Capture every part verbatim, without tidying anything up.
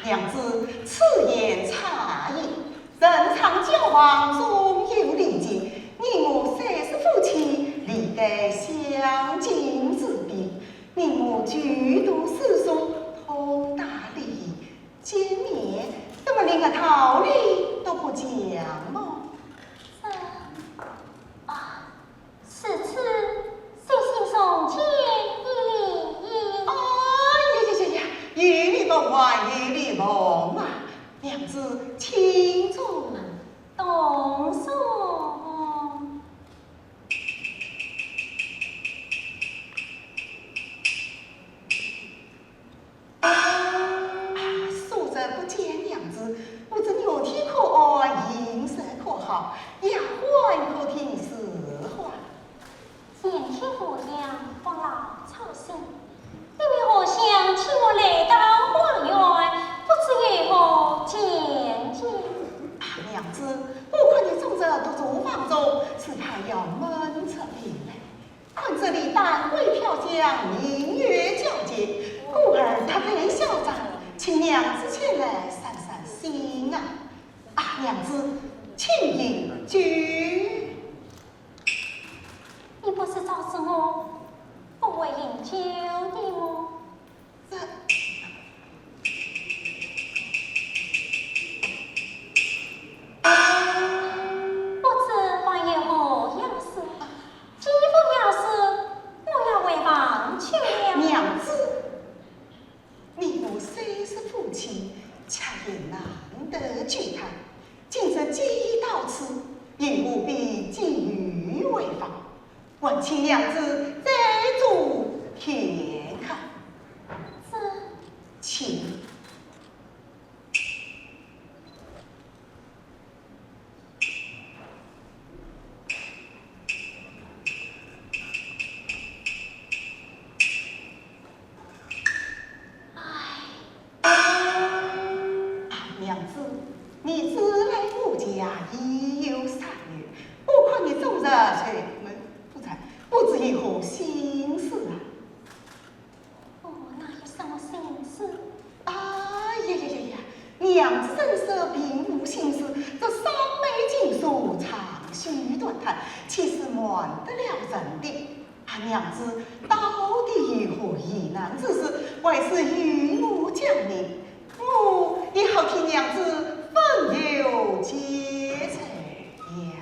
娘子，此言差矣。人常交往，总有礼节。你我虽是夫妻，理该相敬如宾。你我共度私宿，通达礼仪。见面，怎么连个道理都不讲么？这……啊， 如此，小心重见一礼。哎呀呀呀呀，有礼不还有礼奉啊！娘子，请坐。动手。啊，数日不见娘子，不知肉体可安，形色可好，丫鬟可听使唤？ 前天无恙，方老操心，你们何相请我来到花园，不知有何见解？啊，娘子，我看你终日独坐房中，只怕要闷出病来。看这里丹桂飘香，明月皎洁，故而特来小站，请娘子前来散散心啊。啊，娘子，请饮酒。 你不是早知我不会饮酒的么？这……不知还有何要事？既无要事，我也回房去了。娘子， 你我虽是夫妻，却也难得久谈。今日既已到此，又何必急于回房？还请娘子再坐片刻。这……请。 啊，娘子，你自来我家已有三月，我看你终日愁闷不展，不知有何心事啊？ 哦，哪有什么心事？啊呀呀呀呀，娘子怎说并无心事，这双眉紧锁，长吁短叹，岂是瞒得了人的？啊，娘子，到底有何疑难之事，还是与我讲明，我也好替娘子分忧解愁呀。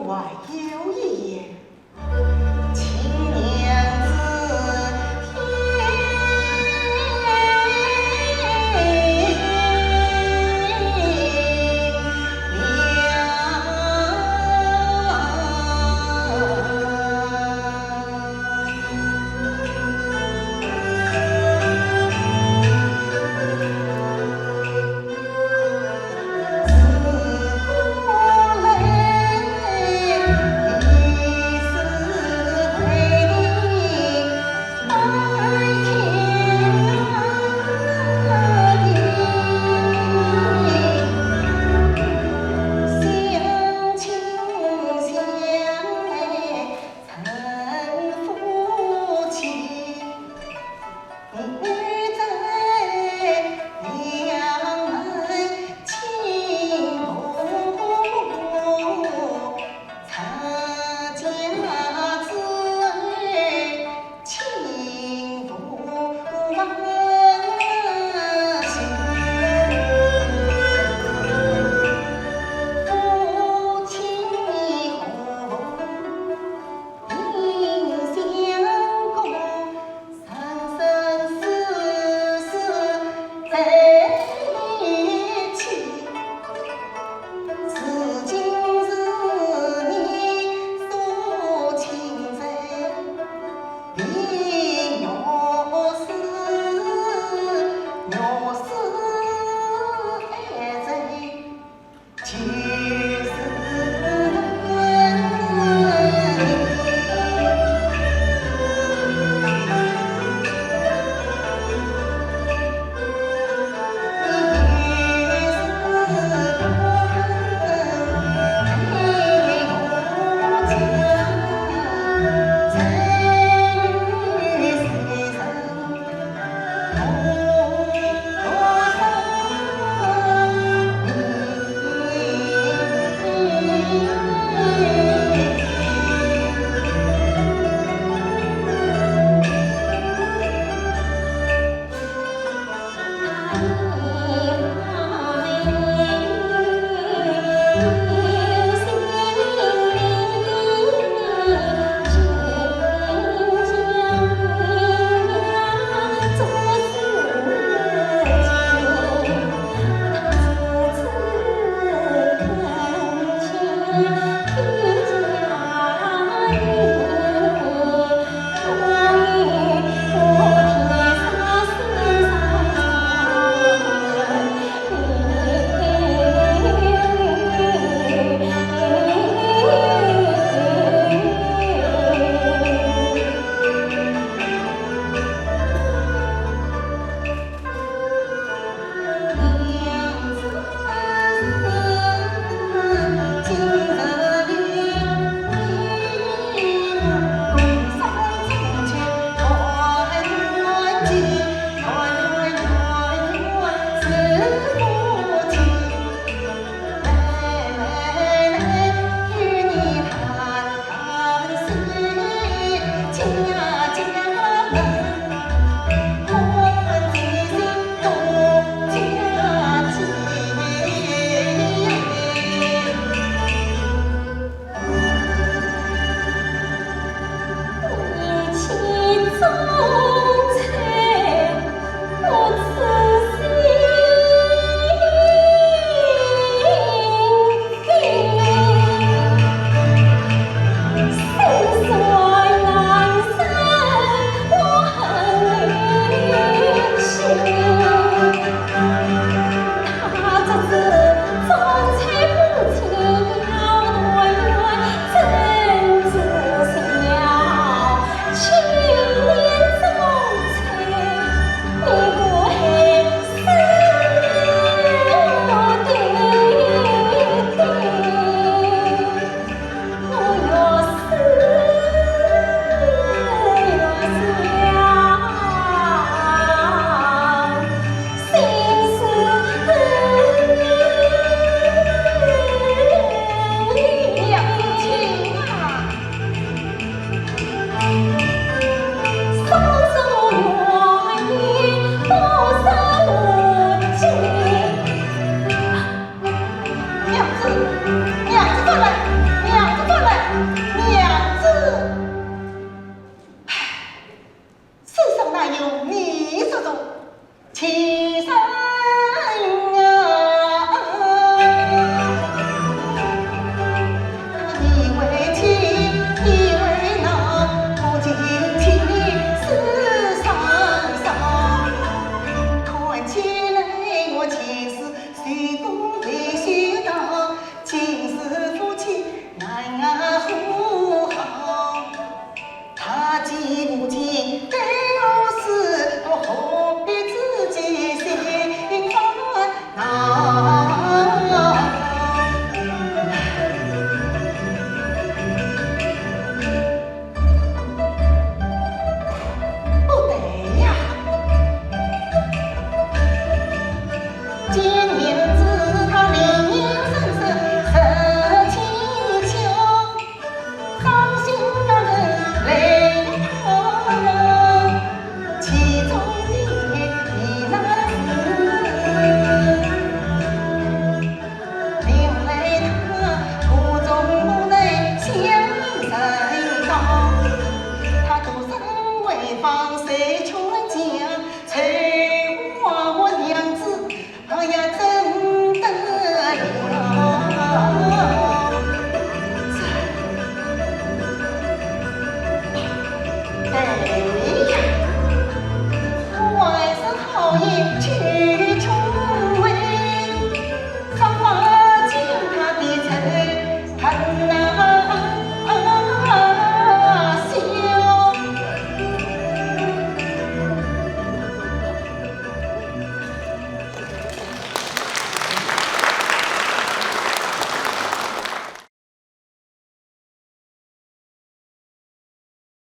还有一言，请娘子听了。